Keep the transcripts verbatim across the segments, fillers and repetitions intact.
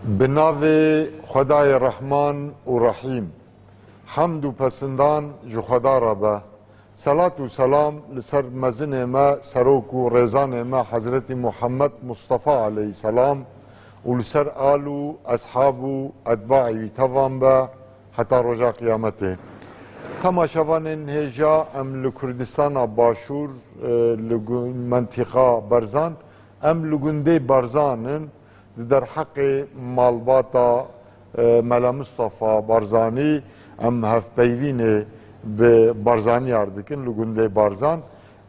Bi navê Xwedayê Rehman û Rehîm. Hemd û pesindan ji Xweda re be. Selat û selam li ser mezinê me, serok û rêzanê me Hezretî Muhammed Mustafa aleyhisselam û li ser al û eshab û etbaê wî tevan be heta roja qiyametê. Temaşevanên hêja, em li Kurdistana Başûr, e, li gu-, mentîqa Barzan, em li gundê Barzan in, di derheqê malbata, e, Mele Mustafa Barzanî, em hevpeyvînê bi Barzaniyar dikin li gundê Barzan.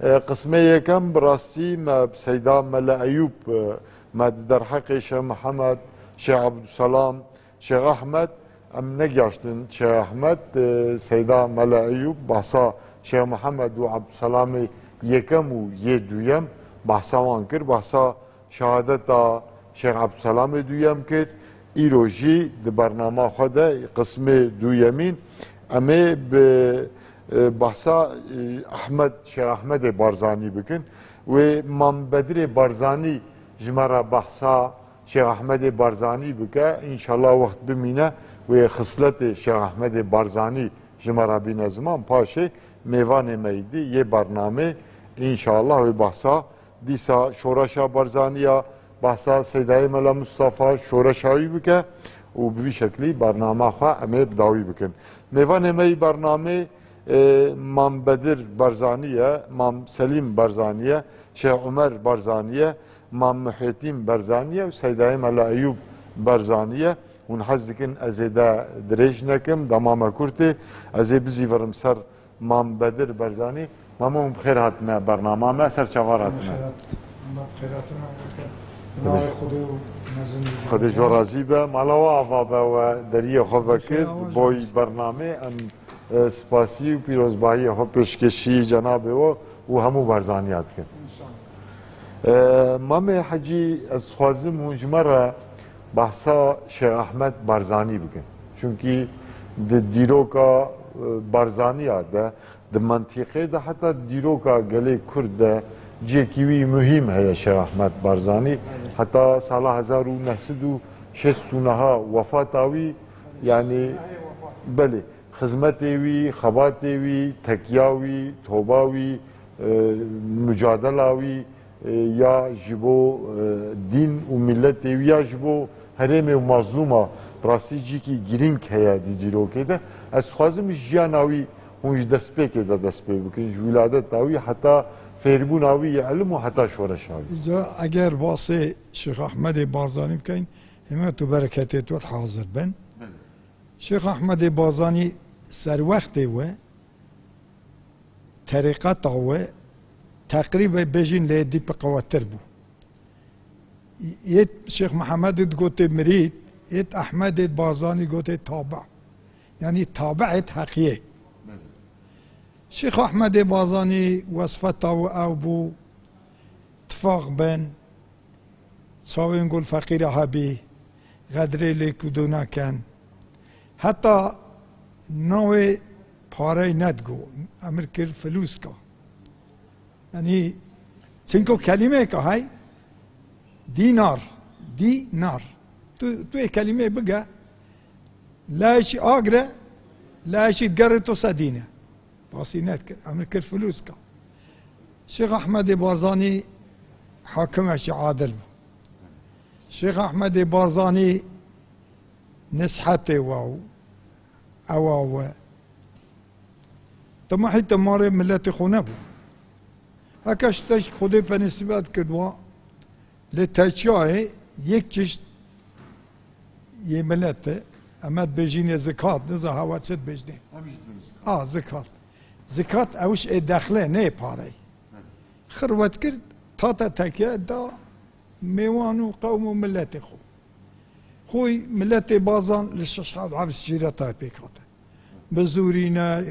E, qismê yekem bi rastî me bi Seyda Mele Eyûb, e, me di derheqê Şêx Mihemed, Şêx Ebdulselam, Şêx Ehmed, em negihaştin Şêx Ehmed, e, Seyda Mele Eyûb, behsa Şêx Mihemed û Ebdulselamê yekem û yê duyem, behsa wan kir, behsa şehadeta Şêx Ebdulselamê duyem kir. Îro jî di bernama xwe de qismê duyemîn em ê bi, e, behsa, e, Ehmed, Şêx Ehmedê Barzanî bikin. Wê Mam Bedirê Barzanî ji me re behsa Şêx Ehmedê Barzanî bike, înşallah wext bimîne wê xisletê Şêx Ehmedê Barzanî ji me re bîne ziman. Paşê mêvanê me yî dî yê bernamê, înşallah wê behsa dîsa şoreşa Barzanî ya, behsa Seydayê Mela Mustafa, şoreşa wî bike û bi vî şeklî bernama xwe em ê bi dawî bikin. Mêvanê me yî bernamê, e, Mam Bedir Barzanî ye, Mam Selîm Barzanî ye, Şêx Umer Barzanî ye, Mam Muhîtîn Barzanî ye û Seydayê Mela Eyûb Barzanî ye. Hûn hez dikin ez ê de dirêj nekim, dema me kurt e. Ez ê bizîvirim ser Mam Bedir Barzanî. Mamo, hûn bi xêr hatine bernama me, ser çavan hatine. Xêr hat-, em bi xêr hatine, bi navê Xwedê û mezin û Xwedê ji we razî be. Mala we ava be, we deriyê xwe vekir, boy bernamê. Em, e, spasî û pîrozbahiyê xwe pêşkêşî cenabê we û hemû Barzaniya dikin. E, Mamê Hecî, ez dixwazim hûn ji me re behsa Şêx Ehmed Barzanî bikin. Çunkî di dîroka, e, Barzaniya de, di mentîqê de, heta dîroka gelê Kurd de cihekî wî muhîm heye Şêx Ehmed Barzanî. Heta sala hezar û neh sed û şêst û neh wefata wî, yanî, belê, xizmetê wî, xebatê wî, tekiya wî, toba wî, e, mucadela wî, e, ya ji bo, e, dîn û miletê wî, ya ji bo herêmê û mazlûma, rastî cîkî girîng heye di dîrokê de. Ez dixwazim jiyana wî hûn ji destpêkê de dest pê bikin, ji wîladeta wî heta fêrbûna wî yê ilim û heta şoreşa wî. Îca eger basê Şêx Ehmedê Barzanî bikeyn, hêmet û bereketê tu hazir bin. Belê. Şêx Ehmedê Barzanî serwextê we, terîqeta we, teqrîbe bêjin lê dî bi qewettir bû. Yê Şêx Mihemedê digotê mirîd, yê Ehmedê Barzanî digotê tabi. Yanî tabi'ê heqiyê. Belê. Şêx Ehmedê Barzanî wesfeta we ew bû, tifaq bin, çavên gul feqîra hebî, xedrê lê ku do naken. Heta navê parey nedigo, emir kir filûska. Yanî, çinko kelîmeyeka hey, dînar, dînar. Tu, tu ê kelîmeyê bige, layekî agre, layekî gerê to sedîne. Basî nedikir, emir kir filûska. Şêx Ehmedê Barzanî hakimekî adil bû. Şêx Ehmedê Barzanî nishetê we û ewa we. Temahî temarê miletê xwe nebû. Heke ji te Xwedê penîsîbet kir wa, lê teçiyayê yek çişt yê milete, em dibêjînê zikat, niza hewa çi dibêjnê? Em jî dibên zikat. A, zikat. Zikat ew ji ê dexlê, nê parey. Belê. Xirwet kir, tate tekiye, da mêwan û qewm û miletê xwe. Xwî miletê Barzan li şeş heft ev şîreta pêk hate. Bizûrî ne,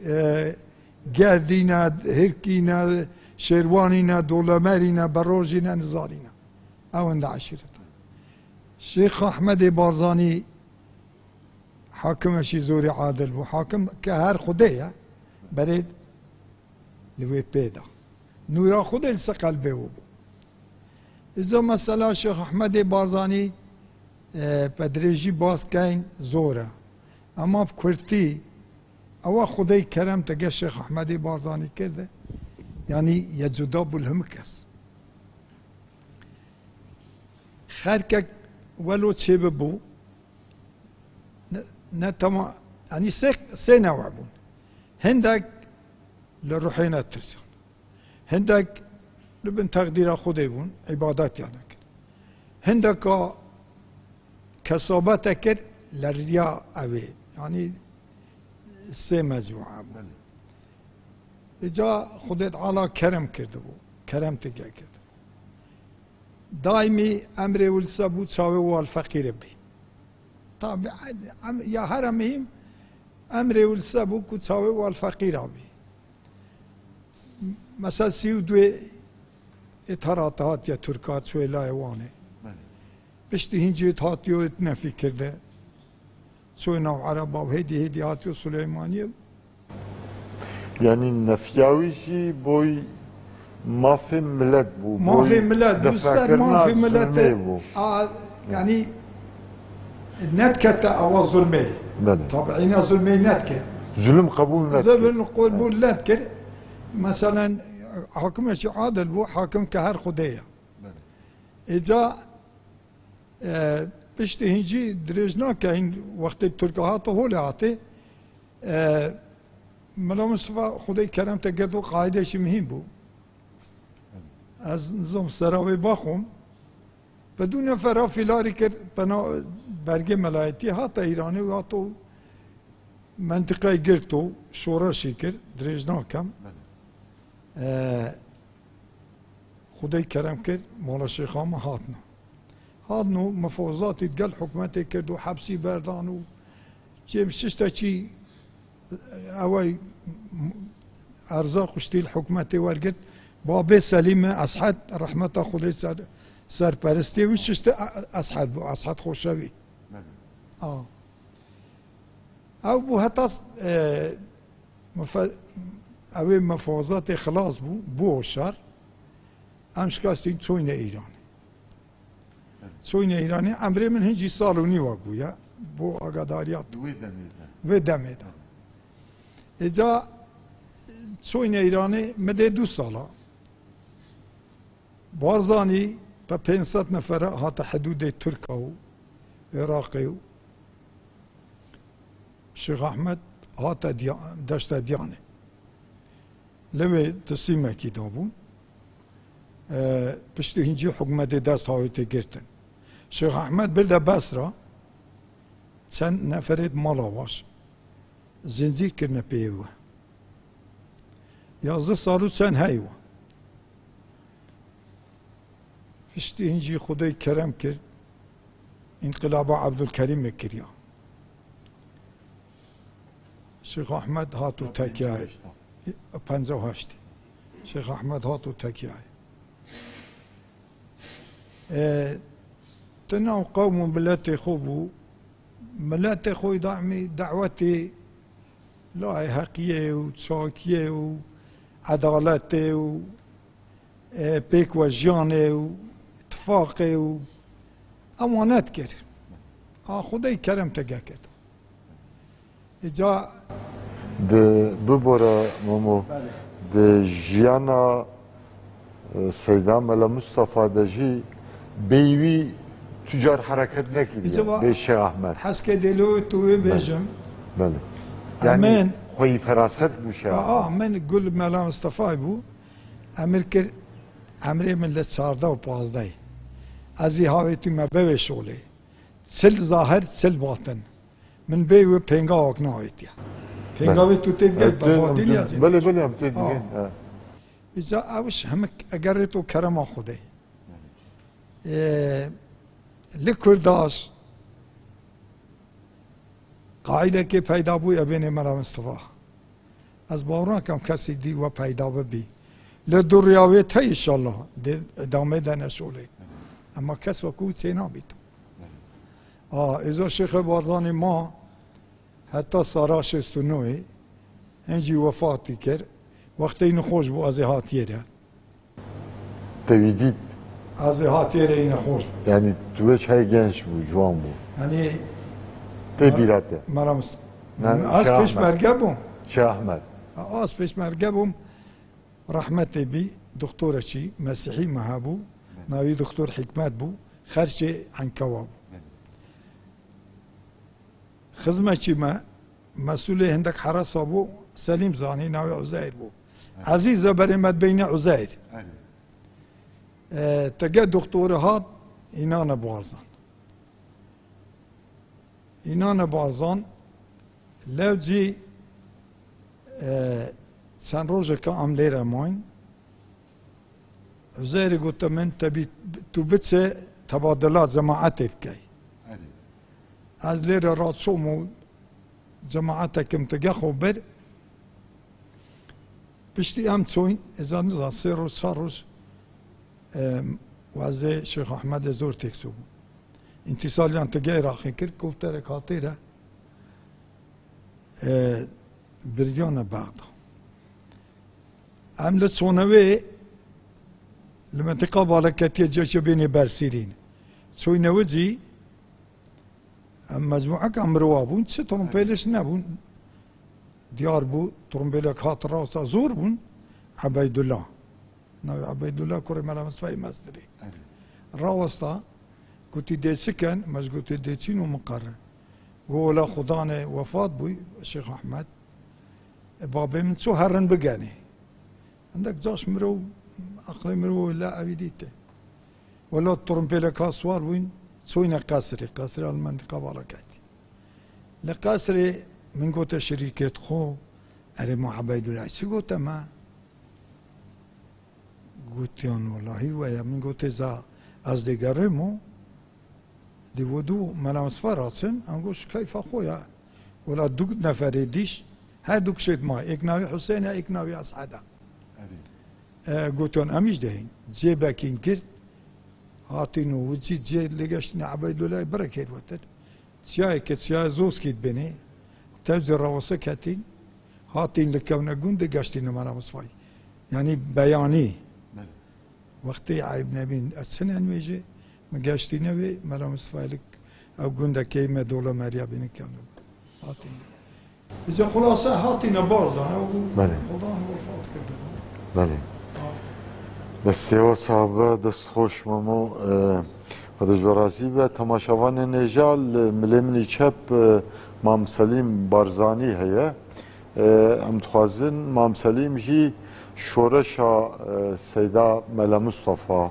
e, gerdî ne, hirkî ne, şêrwanî ne, dolemerî ne, berojî ne, nizarî ne. Ew hinde eşîret e. Şêx Ehmedê Barzanî hakimekî zorî adil bû. Hakim ke her Xwedê ye, berê li wê pê de. Nûra Xwedê li ser qelbê wî bû. Îza mesela Şêx Ehmedê Barzanî E, bi dirêjî baz keyn zor e. Ema bi kurtî, ewa Xwedê kerem te ge Şêx Ehmedê Barzanî kirde. Yanî ye cuda bû li hemû kes. Xerkek welo çêbibû, ne, ne tema, yanî sê, sê newe bûn. Hindek li ruhê ne tirsiyan. Hindek li bin teqdîra Xwedê bûn, îbadetiya nekir. Hindeka kesabete kir, lerziya ew ê. Yanî sê mecmûe bûn. Belê. Îca Xwedê Teala kerem kirdibû, kerem tike kirdibû. Daîmî emrê wî li ser bû çavê wî li feqîrê bî. Tabi, em, ya here muhîm, emrê wî li ser bû ku çavê wî li feqîra bî. Mesela sî û duê îtharata hatiye Tirka, çûye layê Wanê. Belê. Piştî hîncî hatiye nefî kirde. Çûye nav Ereba û hêdî hêdî hatiye Suleymaniyê. Yanî nefiya wî jî boy mafê milet bû, boy Mafê milet bû, ser defakirina mafê milet zulmê bû. A, yanî nedikete ewa zulmê. Belê. Tabiîna zulmê nedikir. Zulm qebûl nedikir. Zulm qebûl nedikir. Meselen, hakimekî adil bû, hakim ke her Xwedê ye. Belê. Îca, e, piştî hîncî dirêj nake, hîn wextê Tirka hate holê hate, e, Mela Mustafa Xwedê kerem te girdo qaîdekî muhîm bû. Ez nizam sera wê baxom. Bi du nefera fîlarî kir, pena bergê melayetî hate Îranê û hato mentiqeyê girto, şoreşî kir, dirêj nakem. Belê. E, Xwedê kerem kir, mala şêxa me hatna. Hatno, mifozatî digel hikûmetê kir û hepsî berdan û cem şiştekî ew ey erzaq û ştî li hikûmetê wergirt. Babê Selîm e, Eshed, rehmeta Xwedê ser, serperistê wî şişte e-, Eshed bû, Eshed Xoşewî. Belê. A. Ew bû heta, e, mife-, ew ê mifozatê xilas bû, bû şer. Em şikastîn çûyne Îranê. Çûyne Îranê, emrê min hincî sal û nîwek bûye. Bo agadariya tu. Wê demê de. Vê demê de. Êca çûyne Îranê, min dê du sala. Barzanî bi pênc sed nefere hate hidûdê Tirka û Iraqê û Şêx Ehmed hate Diya-, deşta Diyanê. Li wê tisîmekî dabûn. E, piştî hincî hikûmetê dest hawê tê girtin. Şêx Ehmed birde Besra, çend neferê di mala waş zincîr kirine pê we. Yazdeh sal û çend hey we. Piştî hincî Xwedê kerem kir, înqilaba Ebdulkerîmê kiriya. Şêx Ehmed hat û tekiyayê. Penca û heşt. Şêx Ehmed hat û tekiyayê. E, ti nav qewm û miletê xwe bû. Miletê xwe daîmî dawetê layê heqiyê û çakiyê û edaletê û, e, pêkvejiyanê û tifaqê û emanet kir. A Xwedê kerem teke kir. Îca Di bibore Memo, Belê. Di jiyana, e, Seyda Mela Mustafa de jî bêyî wî tu car hereket nekiriye, Îca bê Şêx Ahmed. Heskê dêlo tu wê Belê. Bêjim. Belê. Yanî Emin. Xweyî feraset bû Şêx Ahmed. Aa, min gul Mela Mustafa bû. Emir kir, emrê min li çardeh û pazdeh. Ez ê havê tu me bevê şolê. Çil zahir, çil batin. Min bê wê pêngavek navêtiye. Pêngavê tu tê digel, Belê. Belê, em tê digel, ha. Îca ew ji hemik egerê to kerema Xwedê. Ê, li Kurdaş qaîdekê peyda bû ebênê Mela Mustafa. Ez bawer nakim kesî dî we peyda bibî. Li dûriya wê te înşallah dê idamê de neşolê. Ema kes wekî wî çê nabît. A, êza Şêxê Barzanî ma heta sala şêst û newê, hincî wefatî kir. Wextê nexweş bû, ez ê hatiyê de. Te wî dît? Ez ê hatiyê re yî nexweş bû. Yani tu wê çay genç bû, ciwan bû. Yani Tê bîra te. Mela Mist-, Ne, ez Şah Ahmed. Pêşmerge bûm. Şah Ahmed. Ez pêşmerge bûm. Rehmetê bî, doktorekî mesîhî me hebû. Navî Doktor Hikmet bû. Xerçê Enkewa bû. Xizmekî me, mesûlê hindek heresa bû, Selîm zanî, navê Uzeyr bû. Ezîz e berê me dibeyne Uzeyr. E, tege doktorê hat, înane Barzan. Înane Barzan, lew cî, e, çend rojeke em lêre mayn. Uzeyrî gote min, "Tebî tu biçe tebadila cemaetê bikey." Ez lêre raçom û cemaetekim tige xwe bir. Piştî em çûyn, êza niza sê roj, çar roj, e, wezê Şêx Ahmedê zor têkso bû. Întîsaliyan tige Iraqê kir, kopterek hatê re, e, biryane Bexda. Em li Çonewê li mentiqa Baleketiyê cihekê bênê Bersîrîn. Çoyne wicî, em mecmueka mirova bûn, çi trompêliş nebûn. Diyar bû, trompêlek hat rawesta zor bûn, Ebeydullah. Navê Ebeydullah kurê Mela Mistefayê Mestirî. Rawesta, gotî dê çi ken, me ji gotê dê çîn û miqerin. Got, "Wela xudanê wefat bûy, Şêx Ahmed. E, babê min çû herin bigenê." Hindek caş mirov, aqlê mirov la evî dîte. Wela trompêleka siwar bûyn, çûyne qesrê, qesrê li mentiqa Balaketî. Li qesrê min gote şirîkêt xwe, "Erê ma Ebeydullah çi gote me?" Gotiyan, "Welahî we ye." Min gote, "Za ez dê gerê mo." Di we du Mela Misfa raçin, ango ji keyfa xwe ya. Wela du neferê dîş, her du kişêt may. Êk navî Huseyne, êk navî Es'eda. E, gotiyan, "Em îş dehîn." Cê bekîn girt, hatîn û wicî cê lêgeştine Ebeydullah birek hêr wetir. Çiyayê ke çiyayê Zoskî dibênê, tevzê rawese ketîn, hatîn li kewne gund de geştîne Mela Misfayî. Yanî beyanî. Belê. Wextê eyb nebîn, ez çine nuêjê, min geştîne wê, Mela Misfayî li ew gundekê me Dola Merya bîne kewne gund. Hatîn. Îca xulase hatîne Barzan, ew Belê. Xudan wefat kirdi. Belê. Destê we sax be, dest xweş Memo. E, Xwedê ji we razî be. Temaşevanên hêja, li milê min î çep, e, Mam Selîm Barzanî heye. E, em dixwazin Mam Selîm jî şoreşa, e, Seyda Mele Mustafa,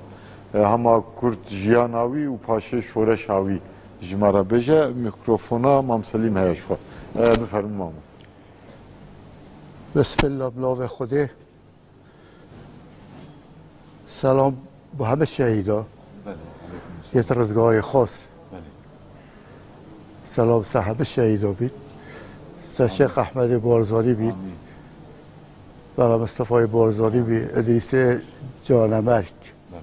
e, hema kurt jiyana wî û paşê şoreşa wî ji me re bêje. Mîkrofona Mam Selîm heye ji xwe. E, bifermin Mamo. Bismillah, bi navê Xwedê. Selam bo heme şehîda. Belê, aleykum selam. Yê rizgarê xas. Belê. Selam ser heme şehîda bît. Ser Amîn. Şêx Ehmedê Barzanî bît. Amîn. Mela Mistefayê Barzanî bî. Idrîsê Canemerg. Belê.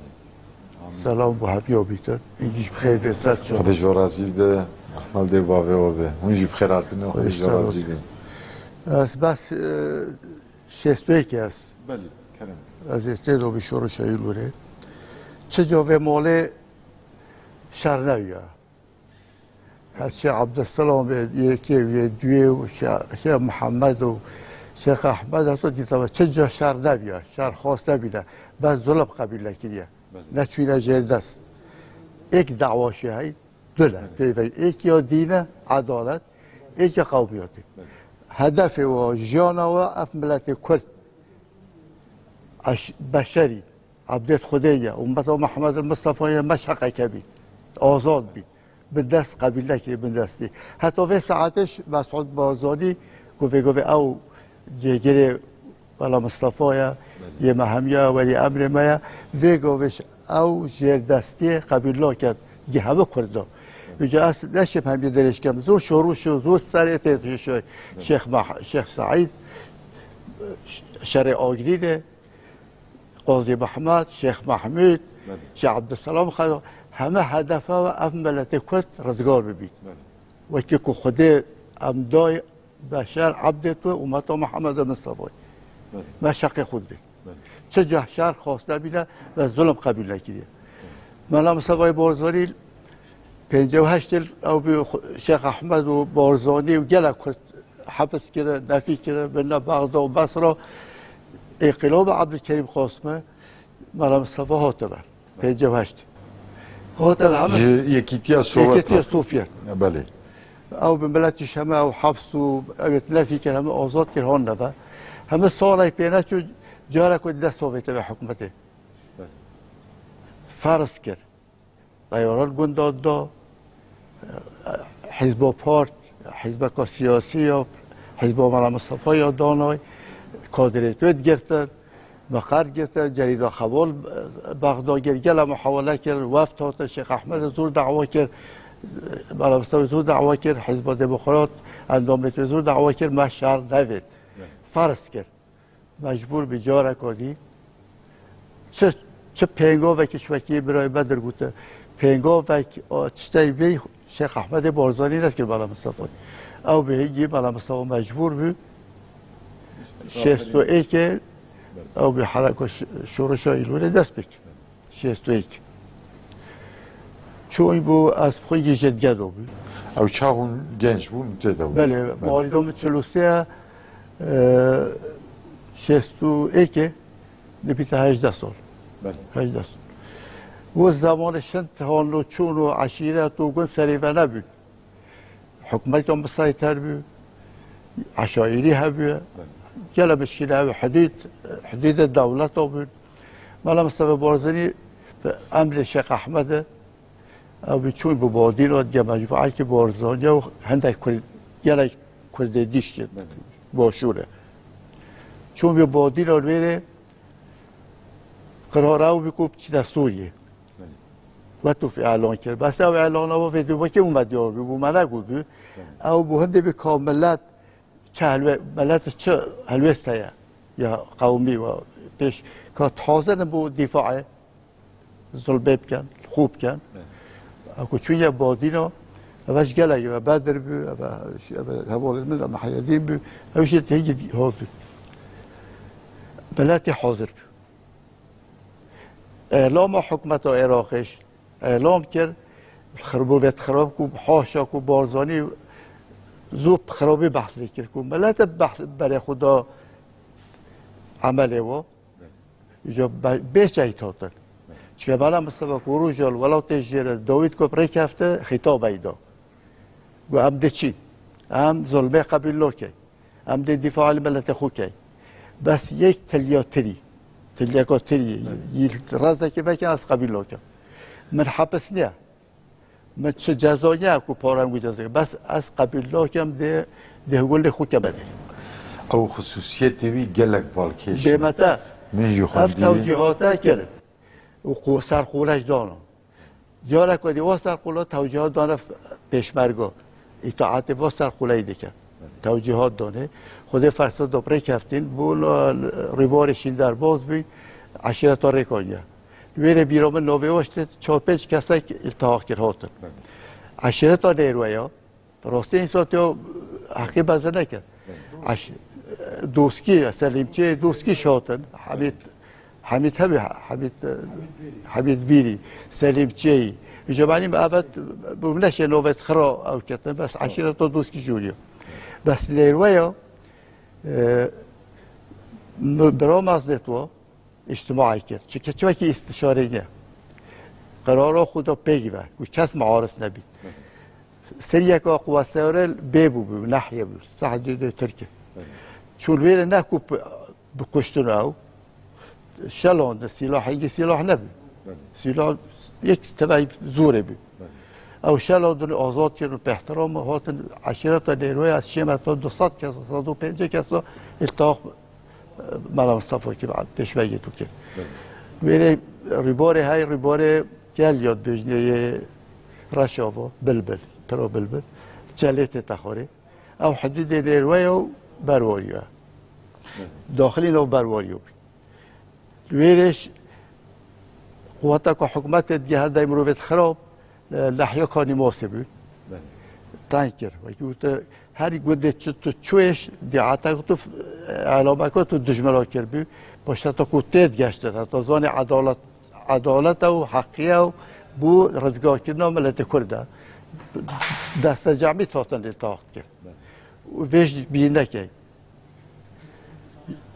Amîn. Selam bo hemiya bîtin. Hûn jî bi xêr bên ser çav. Xwedê ji we razî be. Rehma li dê û bavê we be. Hûn jî bi xêr hatine. Xwedê ji we razî be. Ez bes, e, şêst û yek ez. Belê, kerem. Ez ê tê de bî şoreşa Îlûrê. Çi ca vê malê şer neviya. Her Şêx Ebdulselam ê yekê û yê duyê û Şê-, Şêx Mihemed û Şêx Ehmed heta dîta me. Çi ca şer neviya, şer xas nebîne. Bes zulm qebîle kiriye. Belê. Neçûne jêr dest. Êk dawa şî hey, du ne. Belê. Peyvey êk ya dîn e, edalet, êk ya qewmiyatê. Belê. Hedefê wa, jiyana wa, ev miletê Kurd. Eş-, beşerî, ebdêt Xwedê ye, ummeta Mihemed Mistefa ye, me şeqeke bî. Azad bî. Bi dest qebîl nekirî, bi destî. Heta vê saetê ş-, Mesûd Barzanî ku vê govê ew cêgirê Mela Mistefa ye, Belê. Yê me hemiya welî emrê me ye. Vê govê ş-, ew jêrdestiyê qebîl naket. Yê hemû Kurd da. Vêca ez neşêm hemî dirêj kem. Zor şoruş û zor serê tê Belê. Şêx Mah-, Şêx Seîd, şerê Agirînê. Qazî Mehmed, Şêx Mehmûd, Belê. Şêx Ebdulselam Xelo, heme hedefa we ev miletê Kurd rizgar bibît. Belê. Wekî ku Xwedê em dayê beşer ebdêt we, ummeta Mihemed Mistefayê. Belê. Me şeqê xwe divê. Belê. Çi cah şer xwest nebîne ve zulm qebîl nekiriye. Mela Mistefayê Barzanî pêncî û heşt il ew bi Xu-, Şêx Ehmed û Barzanî û gelek Kurd hepis kirin, nefî kirin, birine Bexda û Basra. Înqilaba Ebdulkerîm Qasimi Mela Mistefa hate ve. Pêncî û heşt. Hate ve heme Ji Yekîtiya Sowet Yekîtiya hat. Sovyet. Belê. Ew bi miletî şeme ew heps û ew nefî kir, heme azad kir, han neve. Heme salay pê neçû, carek wê dest Sovyetê ve hikûmetê. Ferz kir. Teyaran gunda da, hizba part, hizbeka siyasî ya, hizba Mela Mistefa ya danay, kadrê wê digirtin, meqer girtin, cerîda xebal Bexda kir, gela muhawele kir, weft hatin, Şêx Ehmed zor dawa kir, Mela Mistefa zor dawa kir, Hizba Demokrat, endamê wê zor dawa kir, me şer nevêt. Ferz kir. Mecbûr bî careka dî. Çi, çi pêngavekî ji wekî birayê Bedir gote, pêngavek, a, tiştey vê Şêx Ehmedê Barzanî nekir Mela Mistefayê. Ew bi hingî Mela Mistefa mecbûr bû. Şêst û êkê ew bi hereka ş-, şorişa Îlûrê dest pê kir. Şêst û êk. Çûyî bû, ez bi xwe jî jêdgedo bû. Ew çax hûn genc bûn, tê de bûn. Belê, Belê. Malîda min çil û sê ye, e, şêst û êkê, dibîte hejdeh sal. Belê. Hejdeh sal. O zemanê şint han û çûn û eşîret û gund serê ve nebûn. Hikûmeta misayîter bû, eşaîrî hebûye. Belê. Gele mişkîle ew hidûd, hidûdê dewleta bûn. Mela Mistefa Barzanî bi emrê Şêx Ehmedê, ew bi çûn bi Badîna diye mecmuayekî Barzanî û hindek Kurd, gelek Kurdê dîş kir. Belê. Başûrê. Çûn bi Badîna wêrê qirara ew bî ku biçîte Sûriyê. Belê. Wetûf îlan kir. Bes ew îlana wê vê dû wekî û me diyar bû, bû me negot bû. Belê. Ew bû hindê bî ka milet çi helwe-, milet çi helwêst heye ya qewmî we pêş ka hazir in bo dîfaê zulmê bikin, xwe bikin. Belê. Ew ku çûye Badîna, ev ji gelek, ev Bedir bû, ev, ev hevalên min, ev Miheyedîn bû, ew jî têgî hov bû. Miletê hazir bû. Îlama hikûmeta Iraqê îlan kir, xirbo vê xirab ku haşa ku Barzanî zû xirabî behs lê kir ku milete behs berê xwe da emelê wa. Îja be-, bê şehîd hatin. Çike Mela Mistefa ku roja li welatê jê re dawî dikop rêkefte xîtabeyî da. Got, em diçîn. Em zulmê qebîl nakin. Em dê dîfa li miletê xwe kin. Bes yek tilya tirî, tilyeka tirî, Evet. yî rezekê vekin ez qebîl nakim. Min hepis niye. Min çi ceza niye ku para em wî ceza. Bes ez qebîl nakim dê, dê hewlê xwe keme dê. Ew xisûsiyetê wî gelek balkêş e. Bêmete. Min jî Ev xwendî. Tewcîhate kirin. Û qo-, ser qûleş dano. Careke dî va serqula tewcîhat dane pêşmerga. Îtaetê va serquleyî dike. Tewcîhat dane. Xwedê fersed da bi rêkeftin, bû la rîbarê şîn derbaz bû, eşîreta rêkaniye. Li wê rê bîra min navê wa işte çar pênc kesek îltihaq kir hatin. Eşîreta Nêrweya, rastî însan tê heqî beze neke. Eş-, Doskî, Selîmçiyê Doskî şatin, Hemîd Hemîd hebî, Hemîd, e, Hemîd Bîrî, Selîm Çiyeyî. Ji benî me evet, bi neşê novet xira ew ketin, bes eşîreta Doskî jûriyo. Bes Nêrweya, e, mi-, bira meznet wa, îctimaî kir. Çike çi wekî îstişarê niye. Qerara xwe da pêk ve, ku kes muaris nebî. Seriyeka quwesewre bê bû, bû, nehye bû, sehd dê Tirkî. Çûn wê re ne ku bi, bi kuştin ew, şelandin, sîlah, hingî sîlah nebû. Belê. Sîlah yek tevey zorê bû. Belê. Ew şelandin, azad kirin, bi ihtiram hatin eşîreta Nêroya, şême ta du sed kes, sed û pêncî kes îltihaq Mela Mistefa kir, pêşvegê tu kir. Belê. Wêrê rîbarê hey, rîbarê gel ya dibêjinê yê Reşava, Bilbil, pira Bilbil, Çelêtê Texorê. Ew hidûdê Nêrweya û Berwariya. Belê. Daxilî nav Berwariya bû. Li wêrê quweta ku hikûmetê digihe dey mirovê dixirab, Lehya Kanî Masê bû. Belê. Teng kir. Wekî gote, her gundê çi tu çûyêş, dî heta ku tu, elameka tu dijmira kirbû, paşta ku tê digeştin, heta zanî edalet, edaleta û heqiye û Bû rizgarkirina miletê Kurd e. Destecemî hatin lê taxt kir. Û vê jî bîr neke.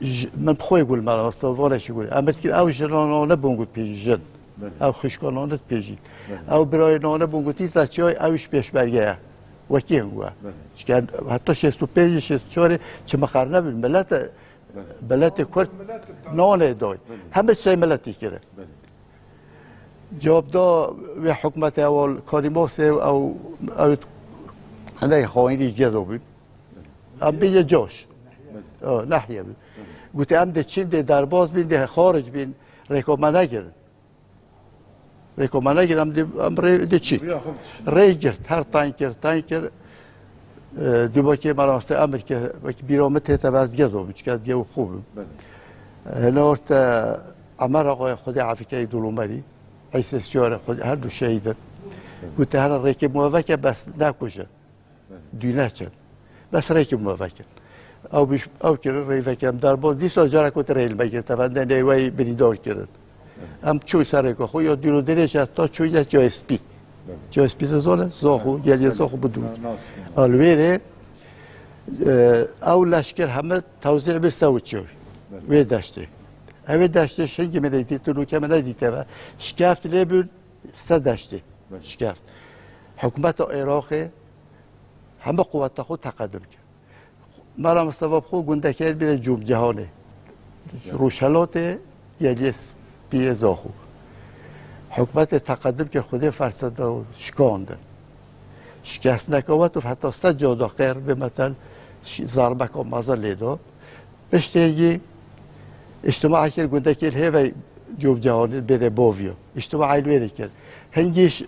Ji, min bi xwe gul me, Mustafa Vanekî gul. Em dikir ew jinanane bûn got pêjî jin. Belê. Ew xişkanane pêjî. Belê. Ew birayê nane bûn got îta çiyayê ew ji pêşmerge ye. Wekî hingû ye. Belê. Çike heta şêst û pênc, şêst û çarê çi mixer nebin. Milet, belê, miletê Kurd, milet nane dayî. Belê. Heme şey miletî kire. Belê. Cevap da wê hikûmetê ewal Karî Masê ew, ew, ew, ney xayînî gedo bûn. Em bêje coş. O, nehiye bi. Gote, em dê çin, dê derbas bin, dê xaric bin, rêka me negirin. Rêka me negirin, em dê, em rê, dê çin. Rêya xwe dişin. Rê girt, her tayn kir, tayn kir. E, dûbakê me rastê emir kir, wekî bîra min tête ve ez digedo bûm, çika ez digew xwe bûm. Belê. E, hene orte Emer Axayê Xwedê efî key Dulumerî, Eysê Siyare Xwedê, her du şehîd in. Belê. Gote, hene rêkê me veke, bes nekujin. Dû neçin. Bes rêkê me vekin. Ew biş-, ew kirin rê vekin. Em derbas dîsa cara ku te rê li me girt, te vende neywe yî birîndar kirin. Em çû ser rêka xwe ya dûr û dirêj heta çû ya Çiyayê Spî. Çiyayê Spî de zone, Zaxo, geliyê Zaxo bi dûr. Na-, nas. A li wê rê, e, ew leşker heme tewzî bir sew çiyo. Wê deştê. Ew ê deştê şingî min nedîtin û ke min nedîte ve. Şikeft lê bûn, se deştê. Şikeft. Hikûmeta Iraqê heme quweta xwe teqedim kir. Mela Mistefa bi xwe gundekê bîne Cûmcihanê. Rojhelatê Geliyê Spiyê Zaxo. Hikûmetê teqedim kir, Xwedê ferseda şikandin. Şikestneke we tu heta sed cada qêr bê metel ş-, zarbeka mezin lê da. Piştê yî îctimaê kir gundekê li hêvey Cûmcihanê bêrê Bovyo. Îctimaê li wê rê kir. Hingî ş-,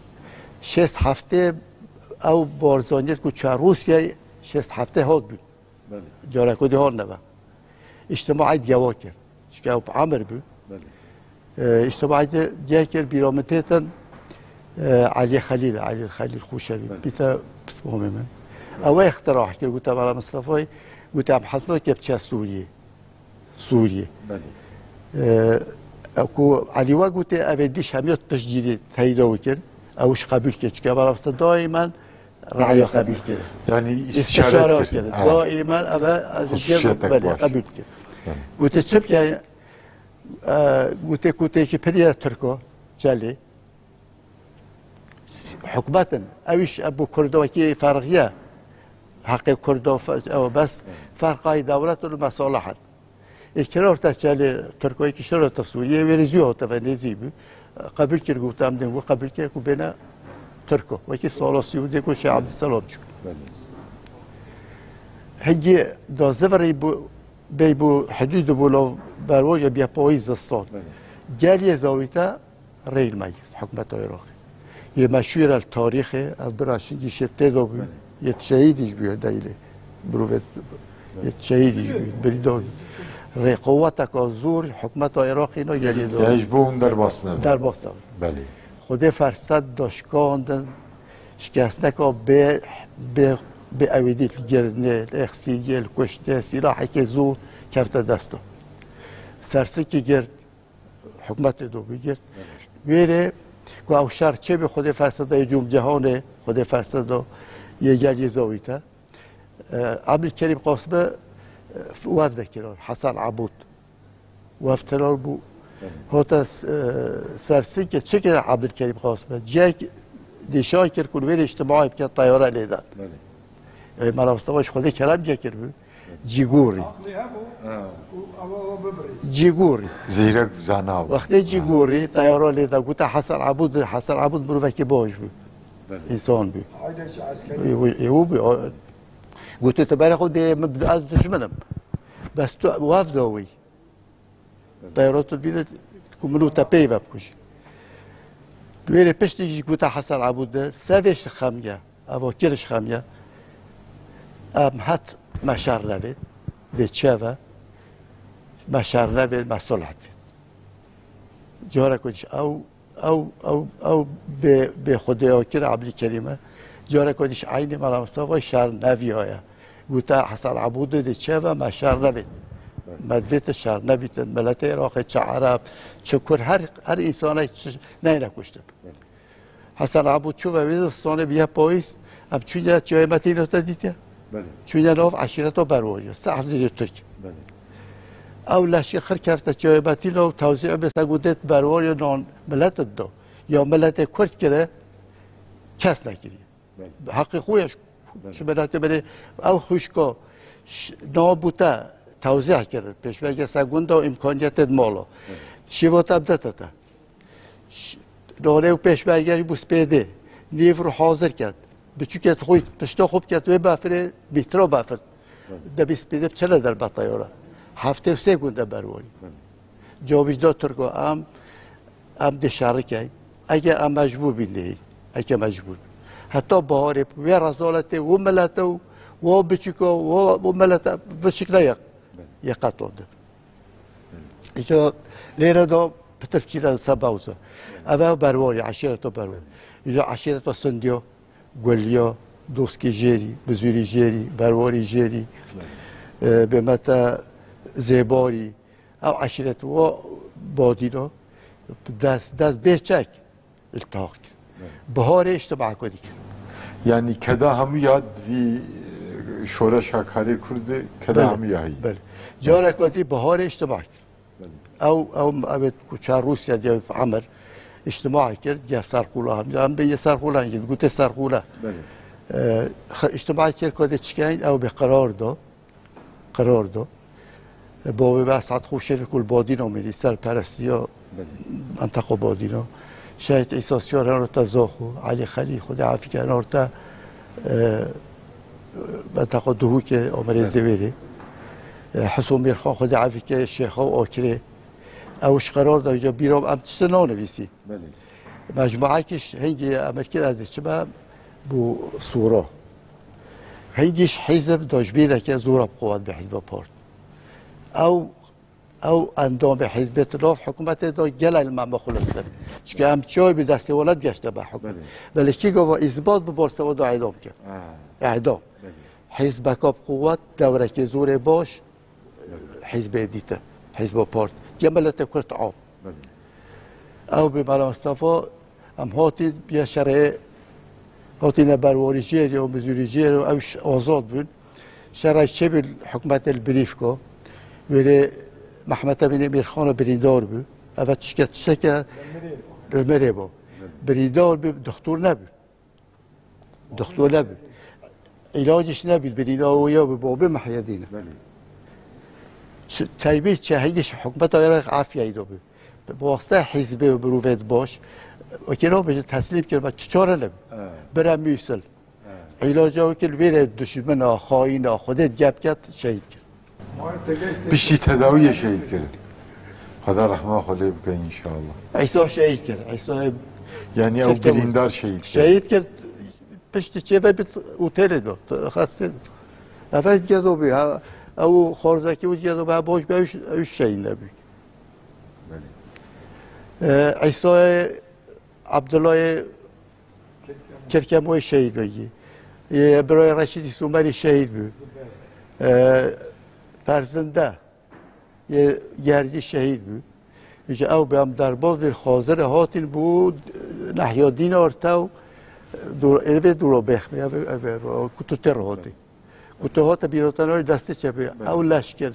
şêst heftê ew Barzaniyê ku çar Rûsyayê şêst heftê hat bûn. Belê. Cara ku dî hat nebe. Îctimaê digewa kir. Çike ew bi emir bû. Belê. E, îctimaê di diye kir, bîra min têtin, e, Elî Xelîl, Elî Xelîl Xuşevî. Belê. Pîta pismamê min. Ew ê îxtirah kir, gote Mela Mistefayê, gote em hesna ke biçe Sûriyê. Sûriyê. Belê. E, ku Elî we gote, ev ê dîş hemiya piştgirî teyda wî kir. Ew ji qebûl kir. Çike Mela Mistefa daîmen raya qebûl kir. Yani istişare kir. Ha. Daîmen ev e, ez Xusûsiyetek belê baş. Qebûl kir. Belê. Gote çi bike, e, gote ku têkî pirî ye Tirko, Çelê. Hikûmet in. Ew îş, ev bo Kurdo wekî ferq ye. Heqê Kurdo fe-, ew bes ferqayî dewlet û mesalih in. Ê kira orta Çelê Tirkoyê kiştir orta Sûriyê, wê rê zû hate ve nêzî bû. Qebûl kir, got, em dê wî qebûl kir ku bêne Tirko. Wekî sala sî û dê ku Şêx Ebdîselam çû. Belê. Hingî da zivirî bû, bey bû hidûd bû lo berwar ya biya payîz zistan. Belê. Geliyê Zawîte rê li me girt, hikûmeta Iraqê. Yê meşhûr el tarîxê, ev bira şingî şê tê de bû. Belê. Yê şehîdî jî bû deylê. Mirovê yê şehîdî jî bû, birîndar bû. Rê quweteka zor, hikûmeta Iraqê na geliyê zor. Ya ji bo hûn derbas nebin. Derbas nebin. Belê. Xwedê ferset da şikandin, şikestneka bê, bê, bê ewêdî li girinê, li exsîniyê, li kuştinê, sîlahekê zor kefte desta. Sersikî girt, hikûmetê do bigirt. Wê rê ku ew şer çê bi Xwedê ferseda yê Cûmcihanê, Xwedê ferseda yê geliyê Zawîte. E, Ebdulkerîm Qasime, e, wefde kirar, Hesen Ebûd. Wefd kirar bû. Hota s-, e, Sersinkê çi kir Ebdulkerîm Qasime? Cihek nîşan kir ku li wê rê îctimaê bike teyare lê de. Belê. E, Mela Mistefa ji Xwedê kerem kir bû. Cîgûrî. Aqlê hebû û ew, ew bibirî. Cîgûrî. Zîrek zana bû. Wextê cîgûrî teyara lê de gote Hesen Ebûd, Hesen Ebûd mirovekî baş bû. Belê. Însan bû. Aydekî eskerî. Ê, ê, ê, û bû, a, gote tu berê xwe dê min, ez dijmin im. Bes tu wefda wî. Teyara tu bîne ku min û te peyve bikujî. Wê rê piştî jî gote Hesen Ebûd de, se vê ji xem ye, eva kir ji xem ye. Em het me şer nevê, dê çi ve, me şer nevê, me sulh divê. Cara ku jî ew, ew, ew, ew bê, bê xwedêya kir Ebdî Kerîm e. Cara ku jî eynî Mela Mistefa şer neviyaye. Gote Hesen Ebûdê dê çi ve, me şer nevê. Me divê tu şer nebîtin. Miletê Iraqê çi Ereb, çi Kurd, her, her însanek çi neyne kuştin. Hesen Abû çû ve wê zistanê bûye payîz, em çûye Çiyayê Metînê te dîtiye. Belê. Çûye nav eşîreta Berwarî, sê hezarê Tirk. Belê. Ew leşkir xir kefte Çiyayê Metînê û tewzî bê se gundê Berwarî nan milet da. Ya miletê Kurd kire, kes nekiriye. Belê. Heqê xwe ye. Belê. Ji miletê belê ew xwişka ş-, nabû te tewzîh kirin. Pêşmerge se gunda û îmkaniyetê di mala. Belê. Şîva te bide te. Ş-, nonê û pêşmerge ji bo spêdê. Nîv rû hazir ket. Biçûkê xwe, pişta xwe biket wê befirê, bîtra befir. Belê. Debî spêdê biçine derbeta yora. Heftê û sê gunda Berwarî. Belê. Cewabî da Tirko em, em dê şerikeyn. Eger em mecbûr bîn dê, eger mecbûr bîn. Heta baharê wê rezaletê û milete û û biçûka û û milete vişikle yek, yek qetlandin. Îca lêre da pitir çîne sebewse. Ev ew Berwarî, eşîreta Berwarî. Îca eşîreta Sindiya, Guliya, Doskî jêrî, Bizûrî jêrî, Berwarî jêrî, e, bêmete Zêbarî, ew eşîret wa Badîna dest, dest bê çek iltihaq kir. Evet. Biharê îştimak dikir. Yani keda hemû ya di vî, e, şoreşa karê Kurd de keda Belê, hemû ya heye. Belê. Careka dî biharê îştimak kir. Belê. Ew, ew, ew ku çar Rûsya diye emir îştimak kir, diye serqûla hem, em bê yê serqûla, gotê serqûla. Belê. E, xe-, îştimak kir ku dê çikeyn, ew bê qerar da. Qerar da. Bavê me Esad Xoşevî ku li Badîna mînî serperestiya Belê. menteqa Badîna. Şehîd Îsa Siyar henorte Zaxo, Elî Xelî, Xwedê efî ke henorte, e, menteqa Duhokê, Amerê Belê. Zêwêrê. E, Hiso Mîrxan, Xwedê efî ke Şêxa û Akirê. Ew ji qerar da, îca bîra em tiştê nanivîsî. Belê. Mecmuayekî ji hingî emir kir ez diçime bo sora. Hingî ji hîzib da ji bîr neke zora bi quwet bi hîzba part. Ew, ew endamê hîzbê di nav hikûmetê da gelek li me muxlistir. Çike em çawa bi destê welat geşte be hikûmet. Belê. Belê kî gava îsbat bi bor sewa da îdam kir. Ha. Îdam. Belê. Hîzbeka bi quwet, dewrekê zorê baş, hîzbê dîtin, hîzba part. Ya miletê Kurd am. Belê. Ew bi Mela Mistefa em hatî biya şerê, hatîne Berwarî jêr û Mizûrî jêr û ew ş-, azad bûn. Şerê çê bû hikûmetê li Birîfka. Wêrê Mehmet Emînê Mîrxana birîndar bû. Eve tişke tişteke li mirê bû. Birîndar bû, dixtor nebû. Doktor nebû. Îlac jî nebû, birîna û ya bi babê Mehyedîn. Belê. Ç-, teybî çehîgî ji hikûmeta Iraq afiyeyî de bû. Bi wasta hîzbê û mirovê baş, wekî nabêje teslîm kir, me çi çare nebû. Evet. Bira Mûsil. Evet. Îlaca wekî li vêrê dijmina, xayîna, Xwedê gep ket, şehîd kir. Piştî tedawiyê şehîd kirin. Xweda rehma xwe lê bike înşallah. Îsa şehîd kir. Îsa Yani ew Tirkiyê birîndar şehîd kirin. Şehîd kir. Piştî çê ve bit otelê de, xastê de. Efendim gedo bî. Ha, ew xorzekî û gedo be boş be, ew ş-, ew şehîd nebî. Belê. Ee, Îsa'yê Abdullahê Kirkemoyê şehîd bû. Yê birayê Reşîdî Sûmerî şehîd bû. Ee, Ferzinde yê Gercî şehîd bû. Ji ew bi em derbas bir xazir hatin bû nehya Dînar te û dur-, ê vê dûra bêxmê, ev, ev, ev, ku tu tê re hatî. Ku tu hate bîrotanoyê destê çepê. Belê. Ew leşkir,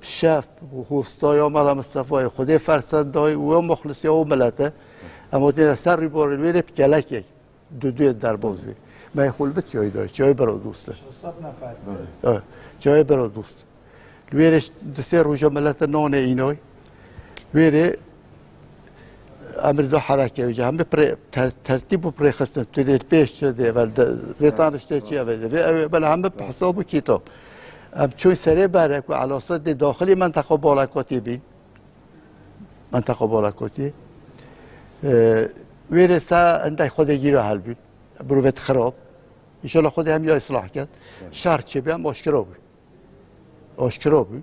şef, hostaya Mela Mistefayê, Xwedê fersend dayî û ew muxlisiya û milete. Em hatine ser rîbarê wê rê bi kelekek, du duyê derbaz bî. Me xwe li vit çayî dayî, çayê bero dost e. Şeş sed nefer. Evet, çayê bero dost. Li wê rê di sê roja milete nanê înoy. Wê rê emir da hereke, hemî pre-, ter-, tertîb û rêxistin, tu dê pêş çi dê, evel de, vê tanê işte çi, evel de, vê, ev, bela hemî bi hesab û kîtab. Em çûn serê bere ku elasa dê daxilî menteqa Balakotî bîn. Menteqa Balakotî. Ee, wê rê se hindek Xwedê gîra helbûn. Mirovêt xirab. Înşallah Xwedê hemiya islah ket. Şer çêbe em aşkera bû. Aşkera bû.